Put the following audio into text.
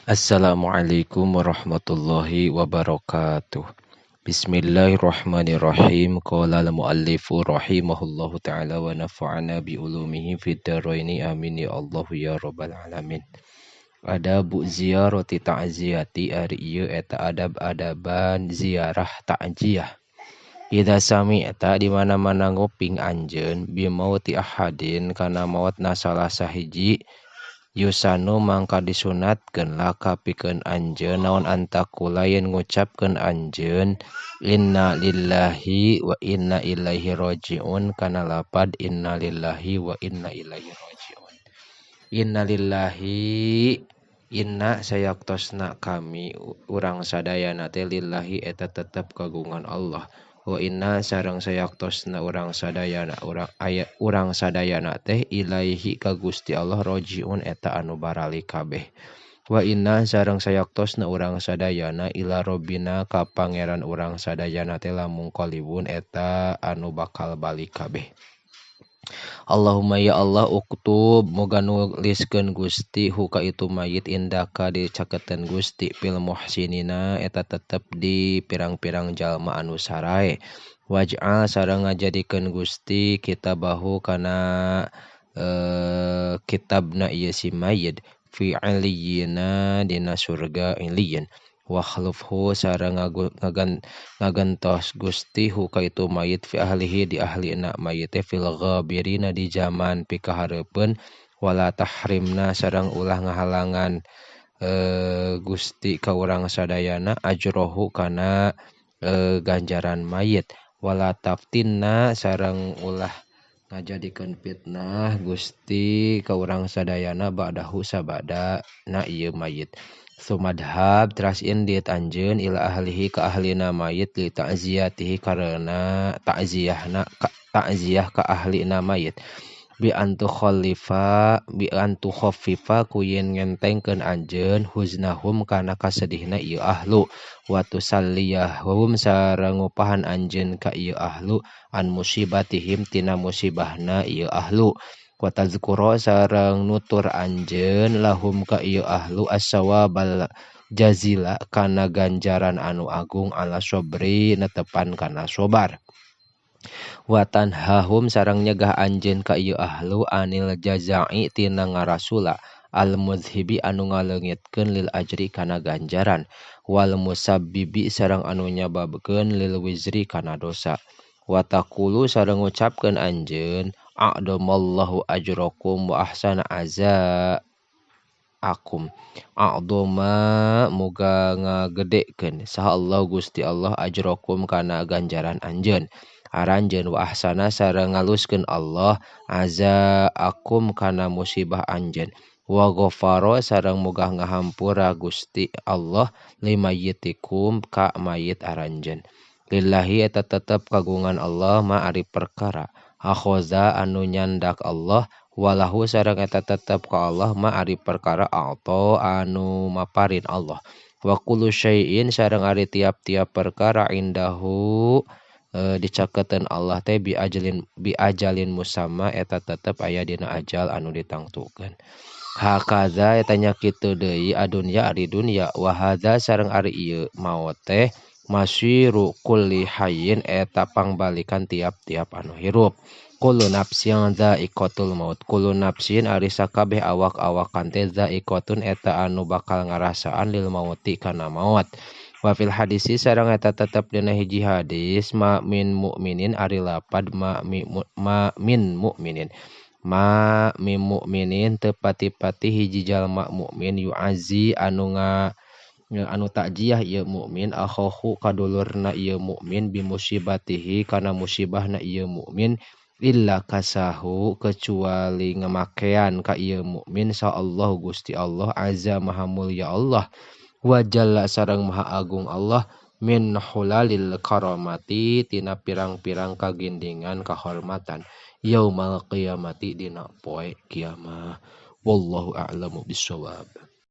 Assalamualaikum warahmatullahi wabarakatuh. Bismillahirrahmanirrahim. Qala al-muallifu rahimahullahu ta'ala wa nafa'ana bi ulumihi fid dharaini amin ya Allah ya rabbal alamin. Adabu ziyarati ta'ziyati ari ieu eta adab-adaban ziarah ta'ziyah. Idza sami'ta di mana-mana nguping anjeun bi mauti ahadin kana maotna salah sahiji yusanu mangka disunatkeun laka pikeun anjeun naon antakula yen ngucapkeun anjeun inna lillahi wa inna ilaihi rajiun kana lapad inna lillahi wa inna ilaihi rajiun. Inna lillahi inna sayaktosna kami urang sadayana teh lillahi eta tetep kagungan Allah. Wa inna sareng sayaktosna urang sadayana urang aya urang sadayana teh ilaihi ka Gusti Allah rajiun eta anu baralik kabeh. Wa inna sareng sayaktosna urang sadayana ila rabbina ka pangeran urang sadayana teh lamun qalibun eta anu bakal balik kabeh. Allahumma ya Allah uktub moga nuliskeun Gusti hu ka itu mayit indaka dicaketeun Gusti fil muhsinina eta tetep di pirang-pirang jalma anu sarae. Waj'al sareng ngajadikeun Gusti kitabahu kana kitabna ieu si mayit fi 'aliyina dina surga 'aliyin. Wakhlufhu sareng ngagentos Gusti hu ka itu mayit fi ahlihi di ahlina mayit teh fil ghabirina di zaman pikahareupeun wala tahrimna sareng ulah ngahalangan Gusti ka urang sadayana ajrohu kana ganjaran mayit wala taftinna sareng ulah ngajadikeun fitnah Gusti ka urang sadayana ba'dahu sabada na ieu mayit. Sumadhab teras indit anjeun ila ahlihi ka ahlina mayit li ta'ziyatihi karena ta'ziyahna ka ta'ziyah ka ahlina mayit bi antu khalifa bi antu khaffifa ku yen ngentengkeun anjeun huznahum kana kasedihna ieu ahlu wa tusalliyahum sareng ngupahan anjeun ka ieu ahlu an musibatihim tina musibahna ieu ahlu wa tazkura sareng nutur anjeun lahum ka ieu ahlu as-sawabal jazila kana ganjaran anu agung ala sabri netepan kana sabar. Wa tanhahum sareng nyegah anjeun ka ieu ahlu anil jaza'i tina ngarasula al muzhibi anu ngaleungitkeun lil ajri kana ganjaran wal musabbibi sareng anu nyababkeun lil wizri kana dosa. Wa taqulu sareng ngucapkeun anjeun a'damallahu ajrakum wa ahsana azaakum. A'dama muga ngagedekeun saha Allah Gusti Allah ajrakum kana ganjaran anjeun aranjeun wa ahsana sareng ngaluskeun Allah azaakum kana musibah anjeun wa ghafara sareng muga ngahampura Gusti Allah limayyitikum ka mayit aranjeun. Lillahi eta tetep kagungan Allah ma ari perkara akhoza anu nyandak Allah walahu sareng eta tetep ka Allah ma ari perkara atau anu maparin Allah wa kullu syai'in sareng ari tiap-tiap perkara indahu dicaketeun Allah teh bi ajalin musamma eta tetep aya dina ajal anu ditangtukeun. Hakaza eta nya kitu deui adunya ari dunya wa hadza sareng ari ieu maot teh masiru kulli hayyin eta pangbalikan tiap-tiap anu hirup. Kullu nafsin dha'iqatul maut. Kullu nafsin ari sakabeh awak-awakan teh dha'iqatun eta anu bakal ngarasaan lil mauti kana maut. Wa fil hadisi sareng eta tetep dina hiji hadis ma min mukminin ari lapad ma min mukminin. Ma min mukminin teu pati-pati hiji jalma mukmin yu'azi anu anu takjiah ieu mukmin akhahu kadulurna ieu mukmin bi musibatihi kana musibahna ieu mukmin illa kasahu kecuali ngamakean ka ieu mukmin sa Allah Gusti Allah azza maha mulya Allah wa jalla sareng maha agung Allah min hulalil karamati tina pirang-pirang kagindingan kahormatan yaumal qiyamati dina poe kiamah. Wallahu a'lamu bissawab.